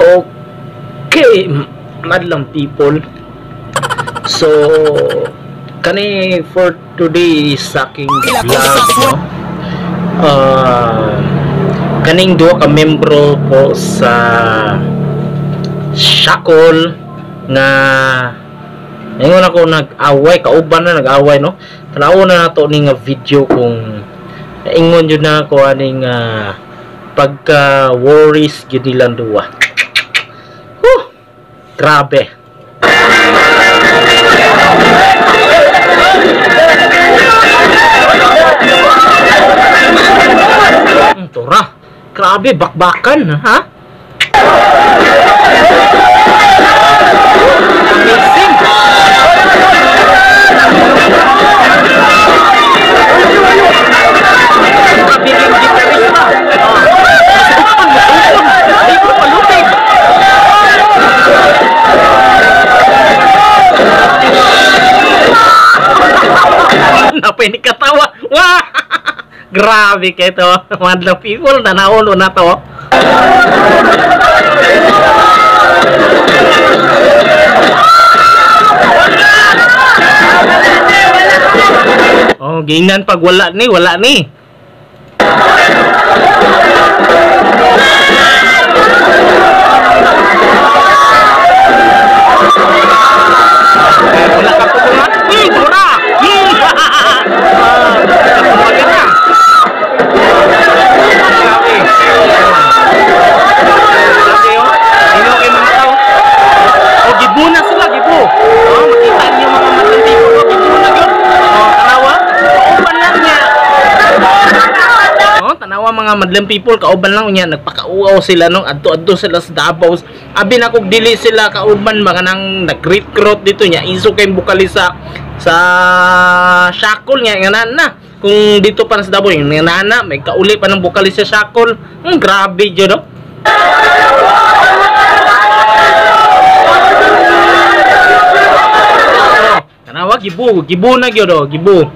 Okay, madlang people. So, kani for today sa aking vlog, no? Kaning duha ka membro po sa Shakol nga ingon ako nag-away, kauban na nag-away, no? Tanaw na nato ni nga video kung ingon jud na ako aning pagka worries gyud nilang duha. Huh, grabe. Tora. Grabe bakbakan, ha? Amazing. Kabiling gitarista. Ay, ko palupig. Napay ni katawa. Wah! Grabe kay to. Madlang people, tanawon na to. Oh, gingnan pag wala ni, wala ni. Wala ka pupungan. Dura. Kapumagan na. Grabe. Grabe, oh. Ino kay mga tao. Oh, gibo na sila, gibo. Oh, makita niyo mga matang people, oh, gibo na gyud. Oh, tanawa. Kauban lang niya. Oh, tanawa mga madlang people, kauban lang niya, nagpakauaw sila no, adto-adto sila sa Davao. Abi na kog dili sila kauban mga nang nag-recruit dito niya, iso kay bukalisa sa Shakol nga nga na. Kung dito pa sa Davao, yung nana, may kauli pa ng bukalis sa Shakol. Grabe jud, no? Oh, tanawa gibo, gibo na gyud, oh, gibo.